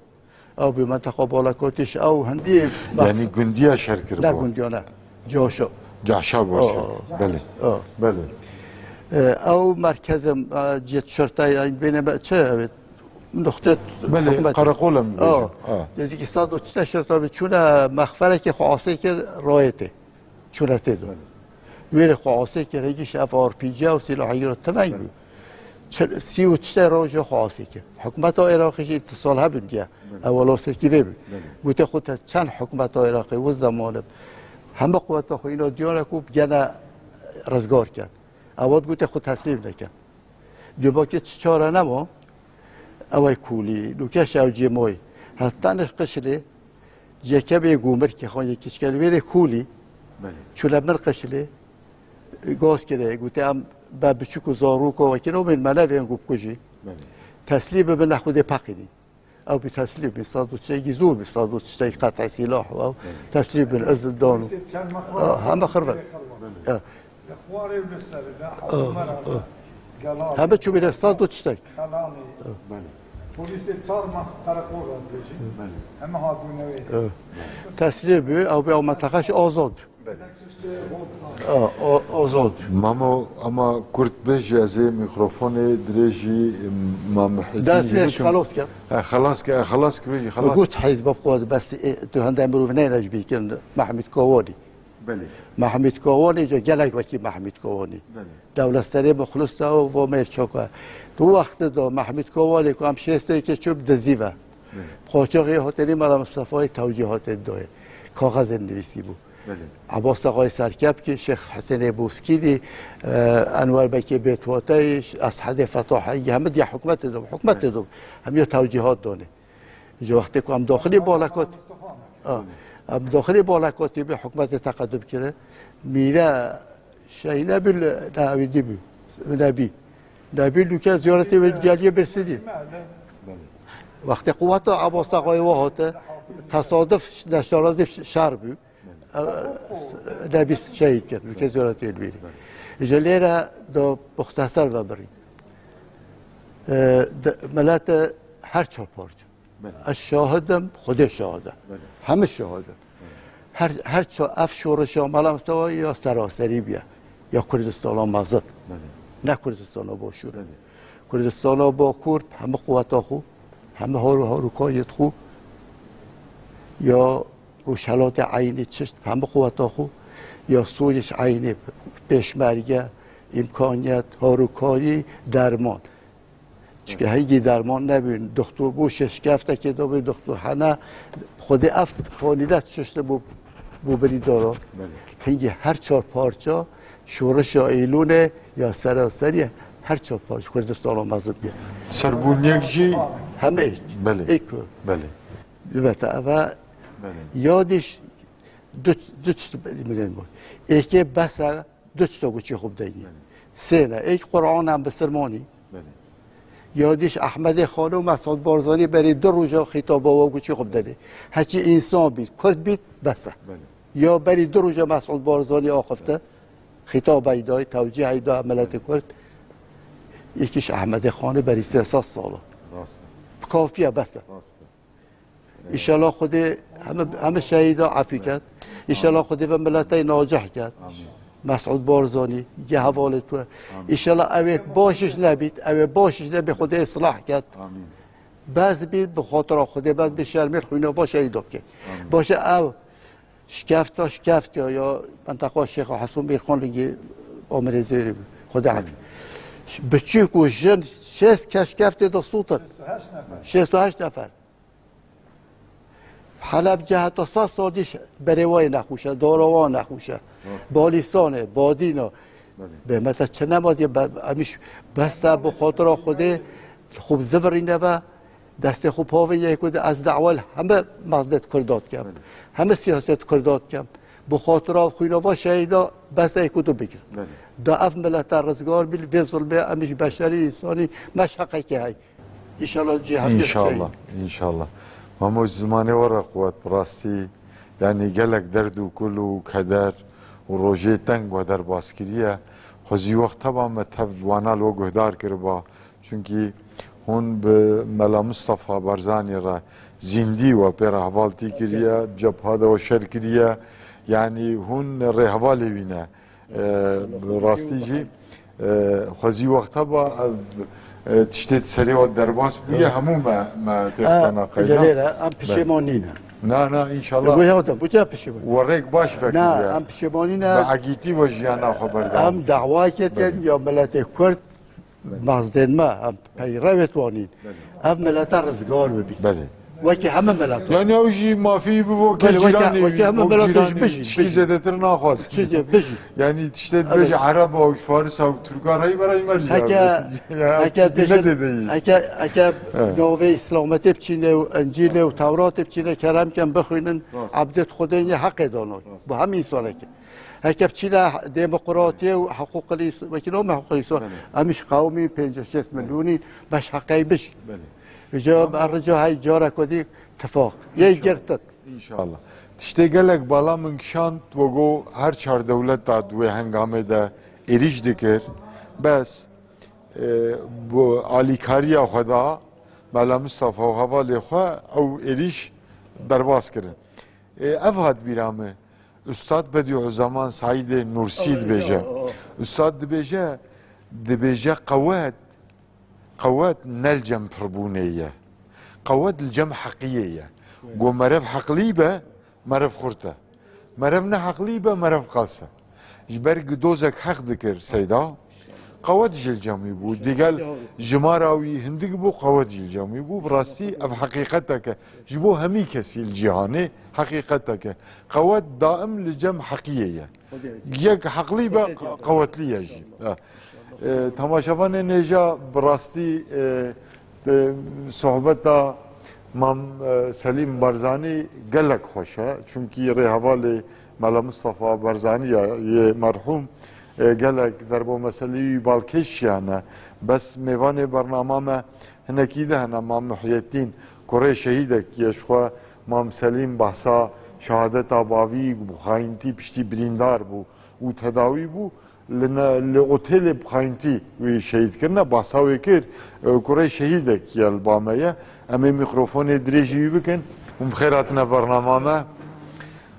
Ew bi menteqa Balakotî ji ew hindî Yani gundiya şer kir Ne bu. gundiya ne. Caşa. Caşa başı. Aa. Belê. Aa. Belê. Ee, ew merkezê, e, cihê tişortayê, yani bêne me, çi, evet, nuxtê Belê, hikûmet. Karakola mı Aa. bêjin? Ha. Nêzîkî sed û çil tişorta bi çûne mexferekê xwe asê kir, rayê tê. Çûne tê de. Belê. Wê rê xwe asê kir, hêgî ji ev R P G û sîlahê re tiveng bû. Çil, sî û çi roja xwe asê kir. Hikûmeta Iraqê jî îtisal hebin diye. Belê. Ew welo serkî vê bû. Belê. Gote xwe te-, çend hikûmeta Iraqê wê zemanê hemî quweta xwe îna diyane ku bigene rizgar ken. Ew hat gote xwe teslîm neke. Dibakê çi çare nema, ew ê kulî, nûke şew cê moyî. Heta nêş qişilê, yekemê gûmirkê xan yekî çikel wêrê kulî, Belê. Çûle min qişilê, gaz kirê, gote em be biçûk û zarûka wekî no bên me nevên ku bikujî. Belê. Teslîm bibin, ne xwedê peqînî. Ew bi teslîm bi, sed û çekî zor bi, sed û çekî qet'e sîlah û ew Belê. Teslîm bin, izin dan û Polîsê çend mexwar Ha, heme xirve. Belê. Ha. Li xwarê li ser, li Ah, hewmera, ah. Gelan. Heme çûbîne sed û çek. Xelanê. Belê. Polîsê çar mah qereqol re dibêjin. Belê. Heme hatbûne wê. Ah. Teslîm bi, ew bi ew menteqeş azad. Belê. Ah, o-, azad. Mamo, ama kurt bêjî ez ê mikrofonê dirêjî, em, Mam Hecî Dest yê vê bikim. Xelas ke. E, xelas ke, e, xelas ke bêjî, xelas. Got heyz bab qwat bes, e, tu hende mirov neyne ji bî kirin. Mehmûd Kawanî. Belê. Mehmûd Kawanî, ca gelek wekî Mehmûd Kawanî. Belê. Dewlesterê muxlis de û vo mêr çoka. Tu wextê de Mehmûd Kawanî ku em şêstê ke çû bi dizî ve. Belê. Qoçaxê hotelî Mela Mistefayê tewcîhatê doyê. Kaxezên nivîsî bû. Belê. Abbas Axayê Serkepkî, Şêx Hesênê Boskînî, e, Enwer Bekê Bêtwateyî, Eshedê Fetahengî, hemî diya hikûmetê de bû. Hikûmetê de bû. Hemî tewcîhat donê. Ji wextê ku em daxilî balakot-, a, em daxilî balakotî bi hikûmetê teqedum kire. Mîre şey nebî li, ne, wî dî bî. Nebî. Nebî nûke ziyaretê wê geliyê Birsidî. Wextê quweta Abbas Axayê we hate, tesaduf neşarazî şer bû. Nebî şehîd kir, nûke ziyaretê wî. Ji lêre do muxteser ve birî. E, de, milete her çar parça. Belê. Ez şahid im, Xwedê şahid e. Belê. Hemî şahid in. Belê. Her, her ça-, ev şoreşa Mela Mistefa ya seraserî bûye, ya Kurdistana mezin. Belê. Ne Kurdistana Başûr. Belê. Kurdistana Bakur hemî quweta xwe, hemî har û harûkariyê xwe, ya Rojhelatê eynî çişt hemî quweta xwe, ya Sûrî ji eynî pêşmerge, îmkaniyet, harûkarî, derman. Çike hingî derman nebîn, doktor bû şeşkeftekê de bî, doktor hene, Xwedê ev fanî de çiştê bû, bû birî dara. Belê. Hingî her çar parça şoreşa Eylûnê ya seraserî her çar parça Kurdistana mezin bî. Serbûniyek jî Heme êk. Belê. Êk. Belê. Bibete eve Belê. Ya dîş du, du çişt mirin bû. Êkê bes e, du çişta ku çî xwe bideyî. Belê. Sê ne. Êk Qur'an em bisilmanî. Belê. Ya dîş Ehmedê Xanî û Mesûd Barzanî berî du roja xîtaba we ku çî xwe bideyî. Heçî însan bît, Kurd bît, bes e. Belê. Ya berî du roja Mesûd Barzanî axifte, xîtabey dayî, tewcîhey da miletê Kurd. Êkî ji Ehmedê Xanî berî sê sed sal e. Rast e. Kafiye, bes e. Rast e. Înşallah Xwedê hemî, hemî şehîda efî ket. Înşallah Xwedê ve miletey nacih ket. Amîn. Mesûd Barzanî, ge hevalê tu. Amîn. Înşallah ew ê baş iş nebît, ew ê baş iş nebî Xwedê islah ket. Amîn. Bes bît bi xatira Xwedê, bes bît şermê xwîna va şehîda bike. Amîn. Baş e ew şikefta, şikefta ya menteqa Şêx Hesûn Bîrxan Lingî Amirê Zêrî bû. Xwedê efî. Biçûk û jin şêst kes şikeftê de sûtin. Şêst û heşt nefer. Şêst û heşt nefer. Helebce heta sed salî berê wayê nexweş e, dara wan nexweş e. Rast. Balîsan e, badîn e. Belê. Bê me te çi nema diye, be-, em îş bes e bi xatira Xwedê, xwe zivirîne ve, destê xwe pavê yê ku de ez dawel heme meznet Kurda dikem. Belê. Heme siyaset Kurda dikem. Bi xatira xwîna va şehîda bes e ku tu bigir. Belê. Da ev milete rizgar bî, vê zulmê em îş beşerî, însanî, me ji heqekê hey. Înşallah cî hemî Înşallah, înşallah. Mamo, ji zimanê we re quwet, bi rastî, yanî gelek derd û kul û keder û rojê teng we derbas kiriye. Xwezî wexta ba me tev wana li we guhdar kiriba. Çunkî hûn bi Mela Mustafa Barzanî re zîndî we pê re hevaltî kiriye, cebha de we şer kiriye. Yanî hûn rêhevalê wî ne. E, bi rastî jî, e, xwezî wexta ba ev, e, tiştê di serê we derbas bûye, hemû me, me têxisana Ha, qeyda. Lê lêre em Belê. Pişêman nîne. Na, na, înşallah. Wê hewta, bu çawa pişiman? We rêk baş vekiriye. Na, em pişimanî ne. Bi egîtî we jiyana xwe berdewam. Em dawayeke tên ya miletê Kurd, mazdên me, em peyrevê wan in. Belê. Ev milete rizgar bibî. Belê. Wekî heme mileta. Yani ew jî mafî bivo ke Belê, wekî, cîranê wekî heme wî, mileta wek cîranê bijî, tişkî bijî. Zêdetir naxwaz. Çi diye, bijî. Yani tiştê Evet. dibêje Ereba û Farisa û Tirka rey berey mercî Heke, abi. Ya, heke tişkî bêjin, nezêde yî. heke, heke Evet. navê Îslametê biçîne û Încîlê û Tewratê biçîne kerem ken bixwînin, Rast. ebdêt Xwedê yê heqê dano. Rast. Bu hem însanekî. Heke biçîne demokratiyê û hiqûqil îns-, wekî name hiqûqil însan, Belê. em iş qewmî pêncî şêst milyonî beş heqey biş. Belê. Rica, Tamam. rica hey cara ku dî tifaq. Yê İnşallah. girtin. İnşallah. Tiştê gelek bala min kişand, we got her çar dewleta di wê hengamê de êrîş dikir. Bes, e, bu alîkariya xwe da, Mela Mustafa û hevalê xwe ew êrîş derbas kirin. E, ev hat bîra min. Ustad Bediüzzaman Saîdê Nursî Ew, dibêje. ew, ew. Ustad dibêje, dibêje qewet, qewet ne li cem pirbûnê ye. Qewet li cem heqiyê ye. Go merev heqlî be, merev xurt e. Merev ne heqlî be, merev qels e. Ji ber ku dozek heq dikir Seyda, qewet jî li cem wî bû. Digel jimara wî hindik bû, qewet jî li cem wî bû. Bi rastî ev heqîqetek e. Ji bo hemî kesî li cîhanê heqîqetek e. Qewet daim li cem heqiyê ye. Yek heqlî be, qewetlî ye jî. E, temaşevanên hêja bi rastî, e, e, sohbeta Mam, e, Selîm Barzanî gelek xweş e. Çunkî rêhevalê Mela Mustafa Barzanî ye, yê merhûm, e, gelek derbo meseleyî balkêş jî hene. Bes mêvanê bernama me hinekî de hene, Mam Muhyeddîn, kurê şehîdek ye, ji xwe Mam Selîm behsa şehadeta bavî ku bi xayîntî piştî birîndar bû û tedawî bû, li ne, li otêlê bi xayîntî wî şehîd kirine, behsa wê kir, e, kurê şehîdek ye li ba me ye. Em ê mîkrofonê dirêjî wî bikin. Hûn bi xêr hatine bernama me.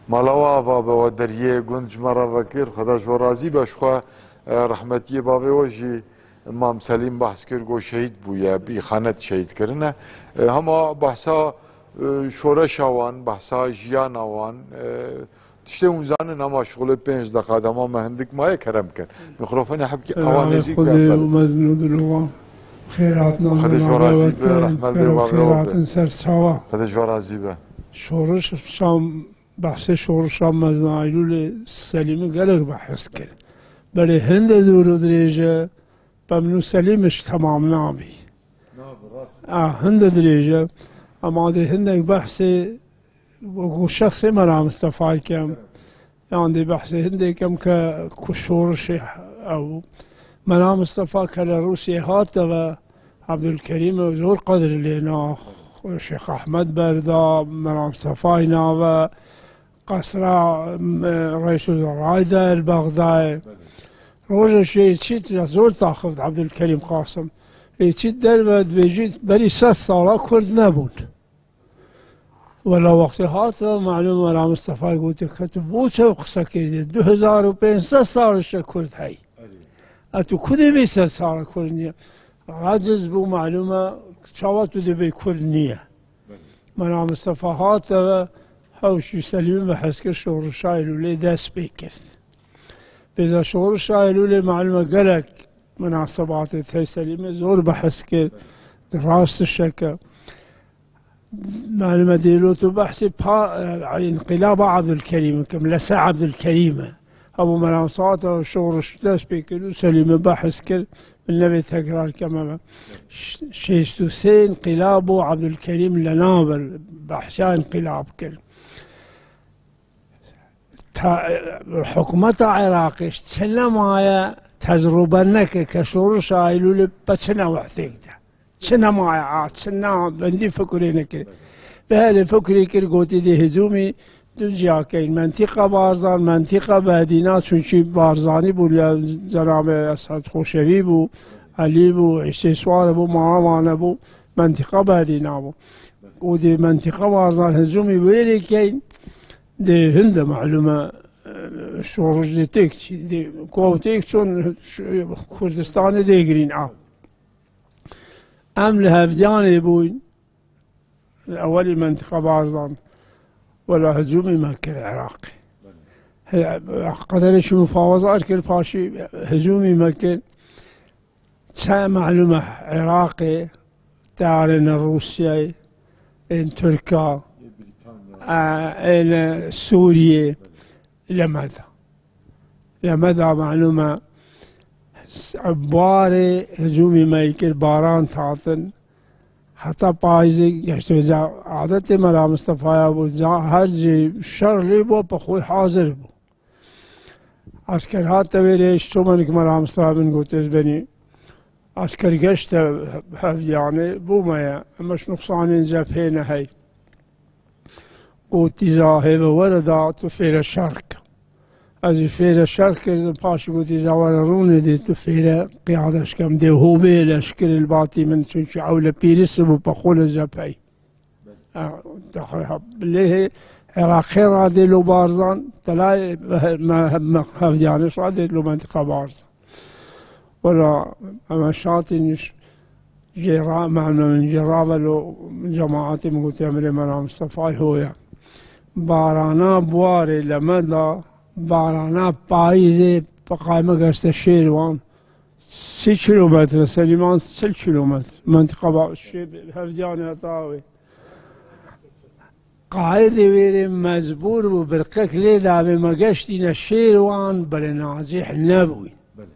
Mala we ava be, we deriyê gund ji me re vekir. Xweda ji we razî be. Ji xwe, e, rehmetiyê bavê we jî Mam Selîm behs kir, got şehîd bûye, bi îxanet şehîd kirine. E, hema behsa, e, şoreşa wan, behsa jiyana wan, e, tiştê hûn zanin, hema şixulê pênc deqa dema me hindik maye kerem kin. Mîkrofonê hebkî awa Rehmet nêzîk Xwedê be. û mezin û dilovan. Xêr hatin Xwedê ji we razî be, rehmet lê Xwedê bavê we be. Xêr hatin ser çawa. Xwedê ji we razî be. Şoriş şam Behsê şorişa mezin Eylûlê Selîmî gelek behs kir. Belê hinde dûr û dirêj e, Memnû Selîm ji temam nabî. Nabî, rast. A, hinde dirêj e. Ema dê hindek behsê, wekû şexsê Mela Mistefayê kem. Yan dê behsê hindê kem ke ku şorişê ew. Mela Mistefa ke li Rûsiyê hate ve, Ebdulkerîm zor qedir lê na, Şêx Ehmed berda, Mela Mistefayê nave, qesra, em, Reîsuzerayê de li Bexdayê. Rojek jê çît ya zor taxift Ebdulkerîm Qasim. Ê çît derve dibêjî berî sed sala Kurd nebûn. Wela wextê hate, malûm Mela Mistefayê gote ke tu bo çawa qise kê dê? Du hezar û pênc sed sal ji Kurd hey. Erê. E tu ku dê bê sed sal Kurd niye? Aciz bû, malûm e, çawa tu dê bê Kurd niye? Belê. Mela Mistefa hate ve hewşî Selîmî behs kir, şorişa Eylûlê dest pê kir. Bêza şorişa Eylûlê malûm e gelek munasebatê tey Selîmê zor behs kir. Rast şeke. Malûm e dêlo tu behsê pa, e, înqilaba Ebdulkerîm kim, lese Ebdulkerîm e. Hebû Mela Saat e şoriş dest pê kir û Selîmê behs kir, min nevê tekrar keme me. Ş-, şêst û sê înqilab û Ebdulkerîm li nav e, behsa înqilab kir. Ta, e, hikûmeta Iraqê çi nemaye tecrûbe neke ke şorişa Eylûlê be çi ne wehtêk de. Çi nemaye a, çi na, bendî fikrê nekir. Bi herê fikrê kir, gotî dê hicûmî du ciya keyin. Mentîqa Barzan, mentîqa Bedîna, çunkî Barzanî bû, ya cenabê Esed Xoşevî bû, Elî bû, Îsê Suare bû, Maravane bû, mentîqa Bedîna bû. Û dê mentîqa Barzan hicûmî wêrê keyin, dê hinde malûm e, e, şoriş dê têk çî, dê ku ew têk çûn, ş-, Kurdistanê dê girîn a. Em li Hevdiyanê bûyn, ewelî mentiqa Barzan. Wela hicûmî me kir Iraqê. He, qederekî mufawezar kir, paşî hicûmî me kir. Çi melûm e Iraqê, teyarên Rûsyayê, ên Tirka, e, ên Sûriyê, li me de. Li me de melûm e, s-, barê hicûmê me kir, baran hatin. Heta payîzê geşt. Vêca adetê Mela Mistefaya bû, ca her cî şer lê bû, bi xwe hazir bû. Esker hate wêrê, ji çomenik Mela Mistefa min got, ez benî. Esker geşte Hevdiyanê, bû me ye. Emeş nuqsanên cephê ne hey. Got, "Tîza hêve were da, tu fêre şer ke." Ez jî fêre şer kirdim, paşî got, "Tîza were rûnê dê, tu fêre qiyade şkem dê hobê leşkirê li batî min, çunçî ew li pîris bû, pexûne cephey." Ha, daxil ha, lê Iraqê radê lo Barzan, telayê me, me, me Hevdiyanê radê lo mentiqa Barzan. Wela, em şatîn jê ra-, me, me, min jê ravelo cemaetê min got, "Emrê Mela Mistefayê hoye." Barana buarê li me da, barana payîzê peqay me geste Şêrwan. Sî kîlometre, Selîman çil kîlometre. Mentiqa ba-, şê-, Hevdiyanê heta wê. Qaîdê wêrê mecbûr bû, birqek lê dabê me geştîne Şêrwan, belê nacîh nebûyn. Belê.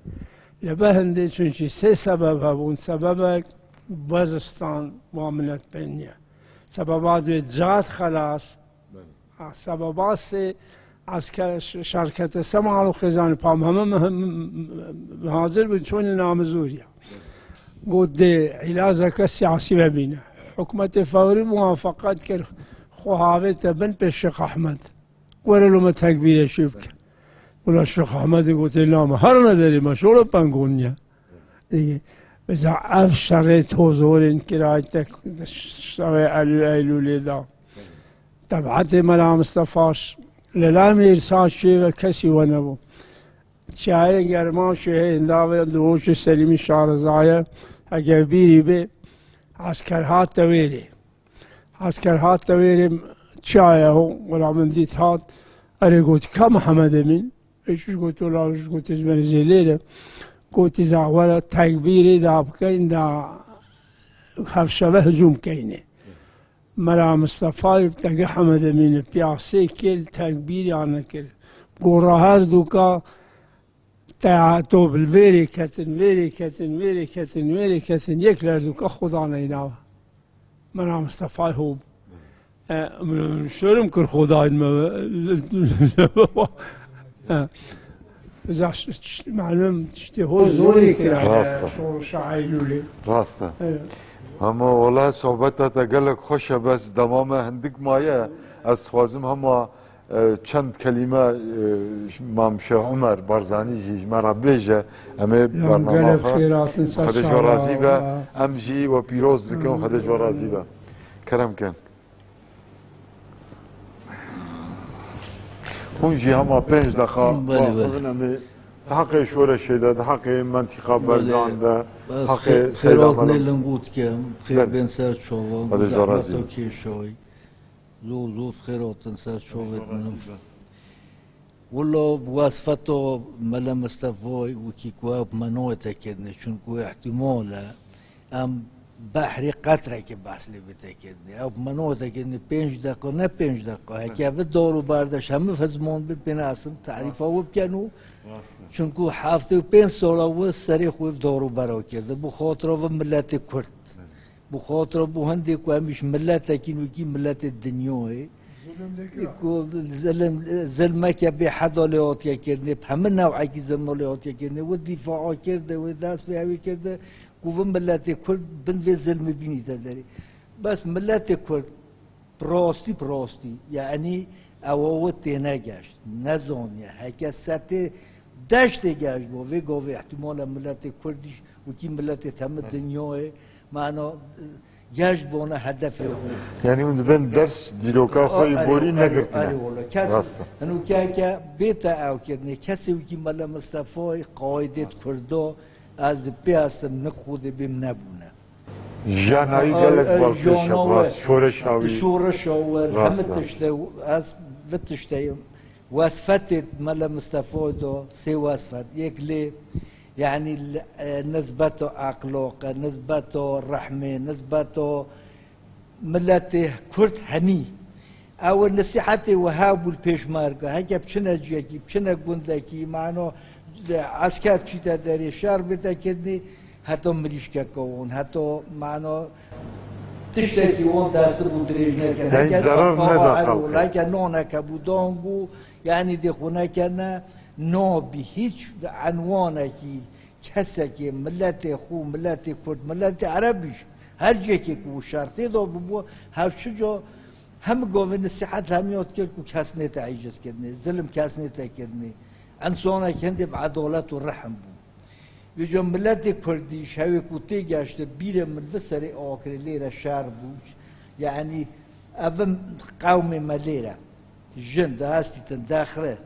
Li be hindê çunçî sê sebeb hebûn. Sebebek bezistan wa milet pê niye. Sebeba duyê cad xelas. Belê. Ha, sebeba sê esker ş-, şerkete se mal û xêzanê pa me heme, me, me, me hazir bûn çûnê namizûriya. Got dê îlaceke siyasî vebîne. Hikûmetê fewrî muwafaqet kir, xwe havête bin pê Şêx Ehmed. Were lo me tekbîrê şî bike. Wela Şêx Ehmedê gotê, "La me her nederê me şola pengon niye." Dî, mesela ev şerê tozorên kirayê te şerê Elû-, Eylûlê da. Tebetê Mela Mistefa ş-, li Lamîr saçê ve kesî we nebû. Çiyayê Germaşê hê hindavê Dihoşê Selîmî Şarizaye, eger bîrî bê, esker hate wêrê. Esker hate wêrê, çiyayê ho, wela min dît hat, erê got, "Ka Mihemed Emîn?" Ê, çi got, "Wela, ji got, ez benî zêlê de." Gotî, "Za were tekbîrê da bikeyn, da hevşeve hicûm keynê." Mela Mistefayê bi tege Hemed Emînê piyasê kir, tekbîr ya nekir. Gora her duka te to bil vêrê ketin, vêrê ketin, vêrê ketin, vêrê ketin, yek ler duka xwe dane nava. Mela Mistefayê ho. E, min şerm kir xwe dayîn me. E, za ş-, ş-, malum tiştê ho zorê kir. Rast e. Şoreşa Eylûlê. Rast e. Evet. Hema wela sohbeta te gelek xweş e, bes dema me hindik maye. Ez dixwazim hema, e, çend kelîme, e, Mam Şêx Umer Barzanî jî ji me re bêje. Em ê bernama xwe. Xwedê ji we razî be. Em jî we pîroz dikin. Xwedê ji we razî be. Kerem kin. Hûn jî hema pênc deqa, belê, belê, axivin, em ê di heqê şoreşê de, di heqê mentîqa Berzan de, heqê Seyda Xêrotnê Meryem. Lingû dikim, xêr, belê, bên ser çavan, Xwedê ji we razî be. Zehmet û kêşayî. Zû, zû xêr hatin ser çavê min. Wilo bi wesfeto Mele Mistefayê wekî ku ew bi me nayê te kirinê, çunku îhtîmal e em behrê qetrekê behs lê bê te kirinê. Ew bi me nayê te kirinê pênc deqa, ne pênc deqa. Heke vi dar û berdeş hemû hizman bê pê nesin, terîfa wê bikin û, rast e, çunku heftê û pênc sala wê serê xwe dar û bera kirdi. Bi xatira vi miletê Kurd. Belê. Bi xatira bo hindê ku em ji miletekî nûkî miletê dinyayê, zulm lê kira, ku zilm, zilmeke bê heda lê hatiye kirinê, bi hemî newekî zilma lê hatiye kirinê, wê dîfaa kirde, wê dest vê ewê kirde, ku vê miletê Kurd bin vê zilmê bînîte derê. Bes miletê Kurd bi rastî, bi rastî, yanî ewa wê têne geşt, nezaniye. Heke setê deştê geşt bo, vê gavê îhtîmal e miletê Kurd jî wekî miletê hemî dinyayê, mana, e, geşt bona hedefê xwe. Yanî hûn dibên ders dîroka xwe yê, erê, borî, erê, negirtine. Erê wala. Kes, rast e, hino ke, ke bête ew kirinê, kesê wekî Mele Mistefayê qaîdê, rast, Kurdo, ez di pê estim nik xwe dê bêm nebûne. Jiyanayî gelek bal pêşe rast, şoreşa wî. Şoreşa wî, hemî tişte ez, vî tişteyim. Wesfetê Mele Mistefo do, sê wesfet. Yek lê, yanî, e, nizbeto exloqe, nizbeto rehmê, nizbeto miletê Kurd hemî. Ew nesihetê wiha bû li pêşmerge. Heke biçine ciyekî, biçine gundekî, mano, esker çîte derê, şer bête kirinê, heto mirîşkeke wan, heto, mano, tiştekî wan dest bû dirêj neke. Yanî heke zerar neda xalqê. Heke noneke bû, don bû, yanî dê xwe nekene, nabî hîç enwanekî, kesekê, miletê xwe, miletê Kurd, miletê Erebî jî, her cihekê ku şertê de bûbû, hev çi ca hem govê nesihet hem yad kir ku kes nête îcaz kirinê, zilim kes nête kirinê. Însanek hindê bi edalet û rehm bû. Vêca miletê Kurdî ji hewê ku tê geşte bîrê min vi serê akirê lêre şer bû. Yanî ev qewmê me lêre. Jin dihestîtin dexre.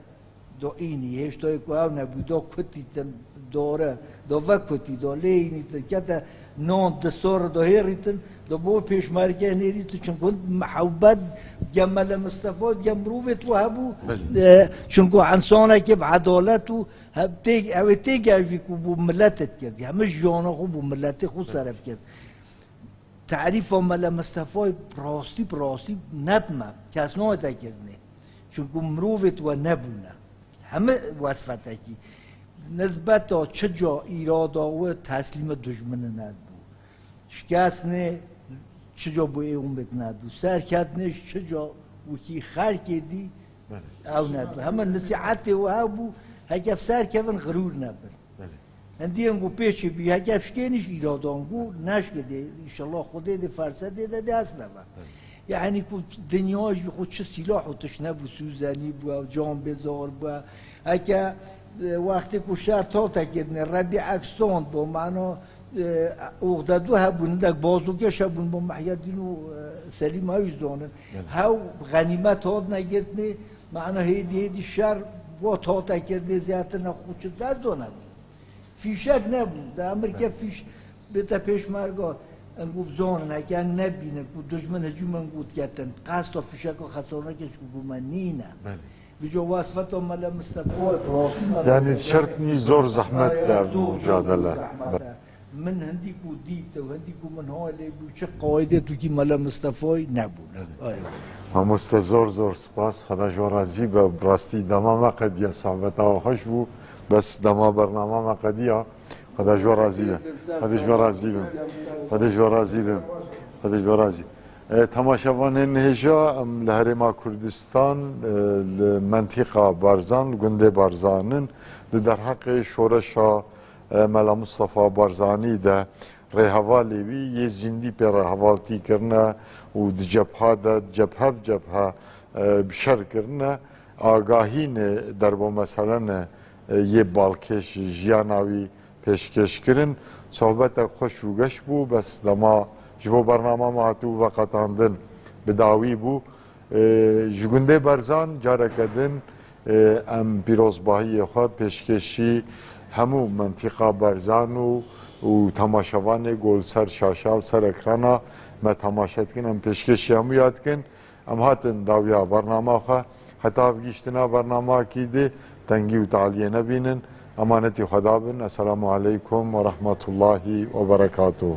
Do înî, hêştoyê ku ew nebû, do kutîtin dore, do vekutî, do lê înîtin, kete non di sor, do hêrîtin, do bo pêşmerge nêrîtin, çinku mihewbet ge Mele Mistefa, ge mirovê tu hebû, belê, e, çinku însanekê bi edalet û he-, tê, ew ê têgevî ku bû miletet kir, hemî jiyana xwe bû miletê xwe, belê, seref kir. Tarîfa Mele Mistefayê rastî bi rastî ne bi me, kes nayête kirinê. Çunku mirovê tu we nebûne. Hemî wesfetekî. Nizbeta çi ca îrada we teslîmê dijminê nedibû. Şikestinê çi ca bû ê umêt nedibû. Serketinê ji çi ca wekî xelkê dî, belê, ew nedibû. Hemî nesihetê we ew bû, heke serkevin xirûr nebin. Belê. Hindî yên ku pêşî bî, heke fişkênî ji îradan ku neşke dê, înşallah Xwedê dê fersetê de dest nebe. Belê. Yanî ku dinya jî xwe çi sîlah û tişt nebû, sûzenî bû, can bê zor bû. Heke, e, wextê ku şer tate kirinê, Rebî Ekson bû, mano, e, oxdedu hebûn, hindek bazûkeş hebûn, bo Mehyedîn û, e, Selîm ew jî zonin. Belê. Hew xenîmet hat negirtinê, mano hêdî hêdî şer bo tate kirinê, zêdetir ne xwe çi dest done. Fîşek nebû. Di emirke fîş bête pêşmerga, em ku bizonin, heke em nebînin ku dijmin hicûm em ku diketin, qesta fîşeka xesaneke ji ku bû me nîne. Belê. Vîca wesfeta Mele Mistefa. Yanî şert nî, zor zehmet de ev micadele. Min hindî ku dît û hindî ku min halê bû, çi qaydê tu kî Mele Mistefayê nebûne. Belê. Aye. Mamoste, zor zor spas. Xweda ji we razî be. Bi rastî dema me qediya, sohbeta we xweş bû. Bes dema bernama me qediya. Xweda ji we razî be. Xwedê ji we razî be. Xwedê ji we razî be. Xwedê ji we razî. E, temaşevanên hêja, em li Herêma Kurdistan, e, li mentîqa Barzan, li gundê Barzan in, li derheqê şoreşa, e, Mela Mustafa Barzanî de rêhevalê wî yê zîndî pê re hevaltî kirine û di cepha de, cephe bi cephe, e, bi şer kirine. Agahînê derbo meselene, e, yê balkêş jiyana wî pêşkêş kirin. Sohbetek xweş û geş bû, bes dema ji bo bernama me hatibû veqetandin, bi dawî bû. E, ji gundê Barzan careke din, e, em pîrozbahiyê xwe pêşkêşî hemû mentîqa Barzan û, û temaşevanê ku li ser şaşa, li ser ekrana me temaşe dikin, em pêşkêşî hemû ya dikin. Em hatin dawiya bernama xwe. Heta ev gihîştina bernameyekî dî, tengî û taliyê nebînin. Emanetî Xweda bin. Esselamu aleykum ve rahmetullahi ve berekatuhu.